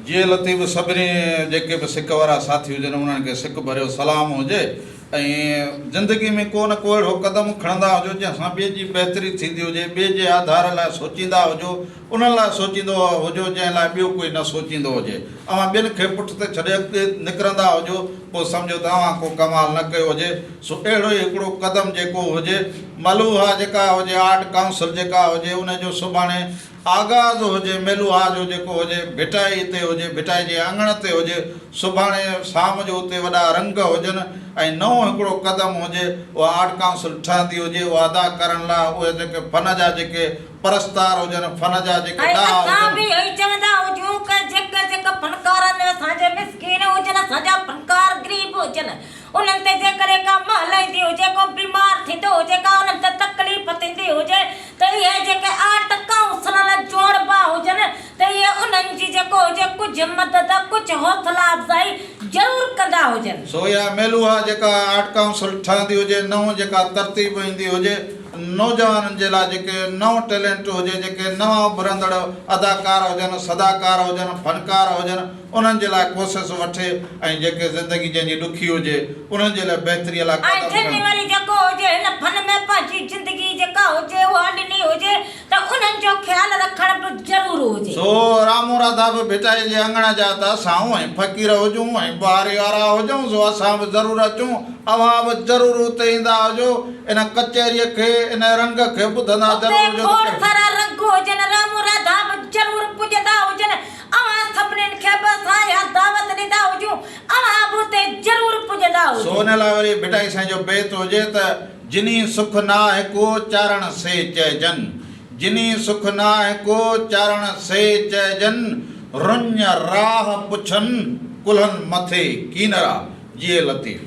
جيئي لطيف سڀني جيڪي به سڪ وارا ساٿي هجن انهن کي سڪ ڀريو سلام هجي ۽ زندگي ۾ ڪو نه ڪو اهڙو قدم کڻندا هجو جنهن سان ٻئي جي بهتري ٿيندي هجي ٻئي جي آڌار لاء سوچيندا هجو انهن لاء سوچيندو هجو جنهن لاء ٻيو ڪوئي نه سوچيندو هجي اوهان ٻين کي پٺ تي ڇڏي اڳتي نڪرندا هجو پوء سمجهو ته اوهان ڪو ڪمال نه ڪيو هجي سو اهڙو ئي هڪڙو قدم جيڪو هجي ملوها جيڪا هجي آرٽ ڪائونسل جيڪا هجي ان جو سڀاڻي آغاز هجي، ميلوها جو جيڪو هجي، ڀٽائي اتي هجي، ڀٽائي جي اڱڻ تي هجي، سڀاڻي سام جو اتي وڏا رنگ هجن ۽ نئون هڪڙو قدم هجي، اها آرٽ ڪائونسل ٺهندي هجي، اها ادا ڪرڻ لاء اهي جيڪي فن جا جيڪي پرستار هجن، فن جا جيڪي ۽ ڏاها اسان هجن. به اهو ئي چوندا هجون ته جيڪي جيڪي فنڪار آهن، اسان جي مسڪين هجن، اسان جا فنڪار غريب هجن، انهن تي جيڪڏهن ڪا مهل ايندي هجي، ڪو بيمار ٿيندو هجي، ڪا انهن تي تڪليف ٿيندي هجي ته اهي جيڪي آرٽ ڪائونسلن جوڙبا هجن ته اهي انهن جي جيڪو هجي ڪجهه مدد، ڪجهه حوصلا افزائي ضرور ڪندا هجن. سو اها ميلوها جيڪا آرٽ ڪائونسل ٺهندي هجي، نئون جيڪا ترتيب ايندي هجي، نوجوانن جي لاء جيڪي نئون ٽيلنٽ هجي، جيڪي نوان اڀرندڙ اداڪار هجن، صداڪار هجن، فنڪار هجن، انهن جي لاء ڪوشش وٺي ۽ جيڪي زندگي جنهن جي ڏکي هجي انهن جي لاء بهتري لاء ۽ قدم جن کڻي. وري جيڪو هجي هن فن ۾ پنهنجي زندگي جيڪا هجي اها ڏني هجي ته انهن جو خيال رکڻ به ضرور هجي. سو رامو راڌا به ڀٽائي جي اڱڻ جا ته اسان ۽ فقير هجون ۽ ٻهاري وارا هجون سو اسان به ضرور اچون اوهان به ضرور اتي ايندا هجو ان ڪچهريء کي ان رنگ کي ٻڌندا اتي ضرور هجو ته کوڙ ڪنهن. سارا رنگ هجن رامو راڌا به ضرور پڄندا هجن اوهان سڀنين کي به اسان اها دعوت ڏيندا هجون، اوهان به اتي ضرور پڄندا سو هجو. ان لاء وري ڀٽائي سائين جو بيت هجي ته، جني سک ناهه ڪو چارڻ سي چئجن، جني سک ناهه ڪو چارڻ سي چئجن، رڃ راهه پڇن ڪلهن مٿي ڪينرا. جيئي لطيف.